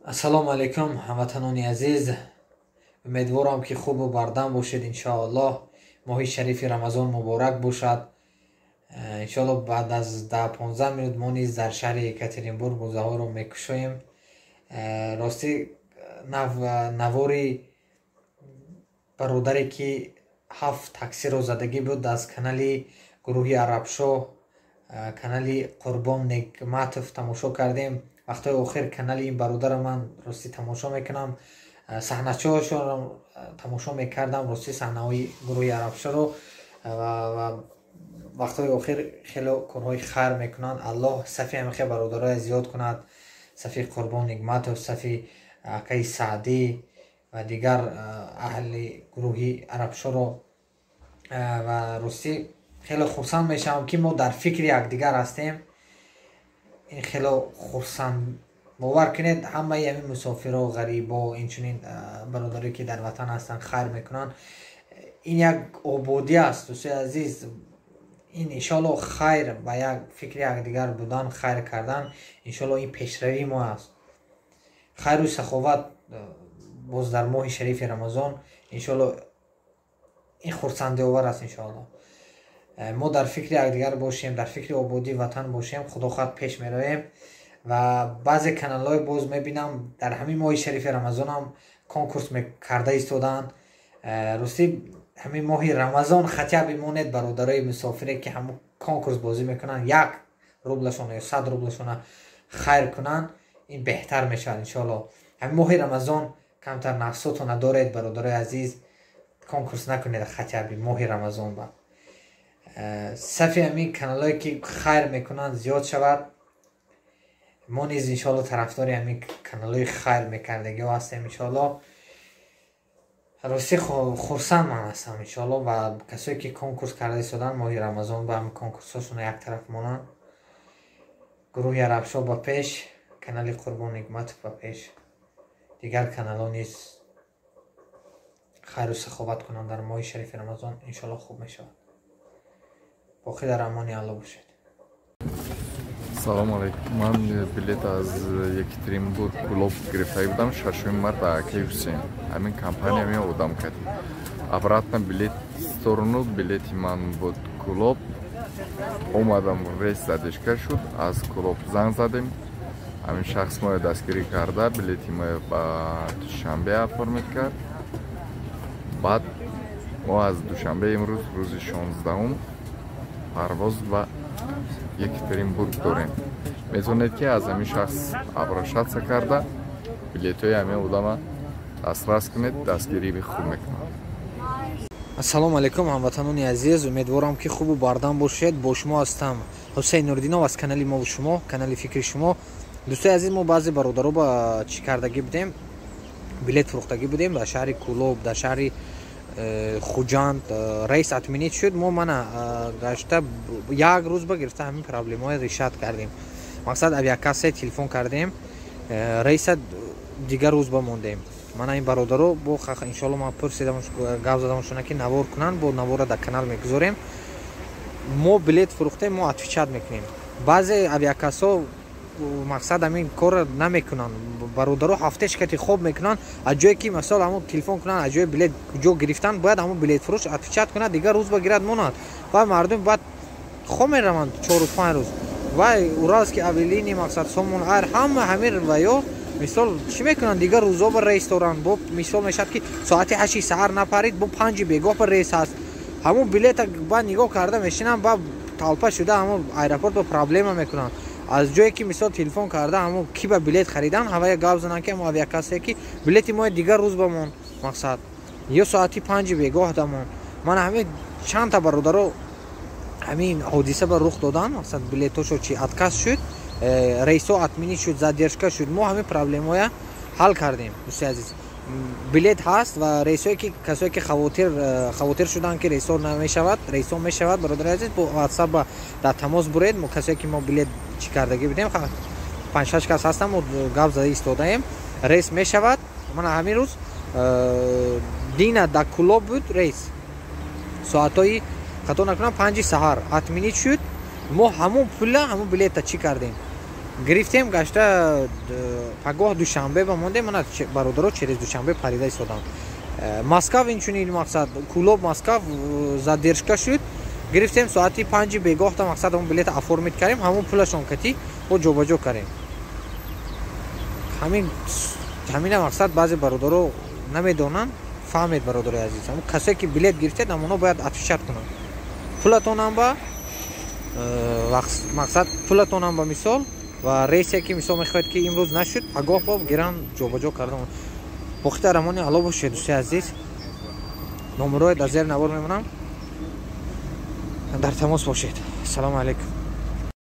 Ассалому алайкум, ҳамватанони азиз. Умедворам, ки хубу бардам бошед, иншоаллоҳ. Моҳи шарифи Рамазон муборак бошад. Иншоаллоҳ, баъд аз 10-15 минут мо низ дар шаҳри Екатеринбург рӯзаҳоро мекушоем. Ростӣ, навори бародаре, ки ҳафт таксиро задагӣ буд, аз канали гурӯҳи Арабшоҳ, канали Қурбон Негматов тамошо кардем. Вақтҳои охир канали ин бародарро ман, ростӣ, тамошо мекунам, саҳначаҳошонро тамошо мекардам, ростӣ, саҳнаҳои гурӯҳи Арабшоҳро. Ва вақтҳои охир хеле корҳои хайр мекунанд. Аллоҳ сафи ҳамихе бародарое зиёд кунад, сафи Қурбон Нигматов, сафи акаи Саъдӣ ва дигар аҳли гурӯҳи Арабшоро. Ва ростӣ, хеле хурсанд мешавам, ки мо дар фикри якдигар ҳастем. Ин хеле хурсанд, бовар кунед, ҳамаи ҳамин мусофиро, ғарибо, инчунин бародарое, ки дар ватан ҳастанд, хайр мекунанд. Ин як ободӣ аст, дӯстои азиз. Ин, иншоалло, хайр ба як фикри якдигар будан, хайр кардан, иншоалло, ин пешравии мо аст. Хайру саховат боз дар моҳи шарифи Рамазон, иншоалло, ин хурсандиовар аст. Иншоалло, мо дар фикри якдигар бошем, дар фикри ободии ватан бошем, худо хоҳад, пеш меравем. Ва баъзе каналҳое боз мебинам, дар ҳамин моҳи шарифи Рамазонам конкурс карда истодаанд. Ростӣ, ҳамин моҳи Рамазон хотя бы монед, бародарои мусофире, ки ҳамун конкурс бозӣ мекунанд, 1 рублашона ё 100 рублашона хайр кунанд, ин беҳтар мешавад, иншоалло. Ҳамин моҳи Рамазон камтар нафсотона доред, бародарои азиз, конкурс накунед хотя бы моҳи Рамазон. Ба сафи ҳамин каналҳое, ки хайр мекунанд, зиёд шавад. Мо низ, иншоалло, тарафдори ҳамин каналҳои хайр мекардагиҳо ҳастем, иншоалло. Ростӣ, хурсанд ман ҳастам, иншоалло. Ва касое, ки конкурс карда истодаанд моҳи Рамазон, ба ҳамин конкурсҳошона як тараф монанд. Гурӯҳи Арабшоҳ ба пеш, канали Қурбон Нигматов ба пеш, дигар каналҳо низ хайру саховат кунанд дар моҳи шарифи Рамазон, иншоалло, хуб мешавад. Боқӣ дар амони Алло бошед. Салому алайкум. Ман билет аз Екатеринбург Кулоб гирифта будам 6 март, акаи Ҳусейн. Ҳамин компания ҳамин одам кардем. Обратно билет, сторону билети ман буд Кулоб. Омадам, рейс задержка шуд. Аз Кулоб занг задем, ҳамин шахс моро дастгирӣ карда, билети моро ба Душанбе оформить кард. Баъд мо аз Душанбе имрӯз, рӯзи 16-ум, парвоз ба Екатеринбург дорем. Метавонед, ки аз ҳамин шахс обращаться карда, билетҳои ҳамин одама дастрас кунед, дастгирии хуб мекунад. Ассалому алайкум, ҳамватанони азиз. Умедворам, ки хубу бардам бошед. Бо шумо ҳастам Ҳусейн Нуриддинов аз канали мову шумо, канали фикри шумо. Дӯстои азиз, мо баъзе бародаро ба чӣ кардагӣ будем, билет фурӯхтагӣ будем дар шаҳри Кулоб, дар шаҳри Хуҷанд. Рейс отменить шуд. Мо мана гашта як рӯз ба гирифта ҳамин проблемаҳои решать кардем. Мақсад, авиакассе телефон кардем, рейса дигар рӯз ба мондем. Мана ин бародаро бо, иншоалло, ман пурсидам, гап задамшона, ки навор кунанд, бо навора дар канал мегузорем. Мо билет фурӯхтем, мо отвечать мекунем. Баъзе авиакассо, мақсад, ҳамин корро намекунанд. Бародаро ҳафтеш кати хоб мекунанд. Аз ҷое ки, масал, ҳамон телефон кунанд, аз ҷои билет ҷо гирифтан, бояд ҳамон билетфурӯш отвечать кунад, дигар рӯз ба гирад монад. Ва мардум баъд хоб мераванд 4 рӯз, 5 рӯз. Вай Уральский авиалинии, мақсад, Сомон Айр, ҳама ҳамин ва ё мисол чӣ мекунанд? Дигар рӯзо ба рейс доранд. Бо мисол мешавад, ки соати 8-и саҳар напарид, бо 5-и бегоҳ ба рейс ҳаст. Ҳамон билета ба нигоҳ карда мешинанд, ба толпа шуда ҳамон аэропорт ба проблема мекунанд. Аз ҷое ки, мисол, телефон карда, ҳамон ки ба билет харидан, ҳавая гап зананд, ки ҳамон авиакассе, ки билети мо дигар рӯз бамон, мақсад, ё соати 5-и бегоҳ дамон. Мана ҳамин чандта бародаро ҳамин ҳодиса ба рух додан. Мақсад, билетошо чи отказ шуд, рейсо отменить шуд, задержка шуд. Мо ҳамин проблемоя ҳал кардем, дӯсти азиз. Билет ҳаст ва рейсое ки касое ки хавотир шуданд, ки рейсо намешавад, рейсо мешавад. Бародари азиз, бо WhatsApp дар тамос буред. Мо касое ки мо билет чӣ кардагӣ будем, панҷ-шаш кас ҳастам, мо гап зада истодаем, рейс мешавад. Мана ҳамин рӯз дина дар Кулоб буд рейс, соатҳои, хато накунам, 5-и саҳар отменить шуд. Мо ҳамон пула, ҳамон билета чӣ кардем. Гирифтем, гашта пагоҳ Душанбе ба мондем. Мана, бародаро, через Душанбе парида истодам. Москав инчунин, мақсад, Кулоб, Москав задержка шуд. Гирифтем, соати 5-и бегоҳта, мақсад, ҳамон билета оформить кардем, ҳамон пулашон кати бо ҷобаҷо кардем. Ҳамина, мақсад, баъзе бародаро намедонанд. Фаҳмед, бародарои азиз, ҳамон касое ки билет гирифтед, ҳамонҳо бояд отвечать кунанд. Пулатонам ба мақсад, пулатонам ба мисол ва рейсе ки, мисол, мехоҳед ки имрӯз нашуд, пагоҳ бо гиран, ҷобаҷо карда. Боқӣ дар амони Алло бошед, дӯстои азиз. Номерои дар зери навор мемонам, дар тамос бошед. Ассалому алайкум.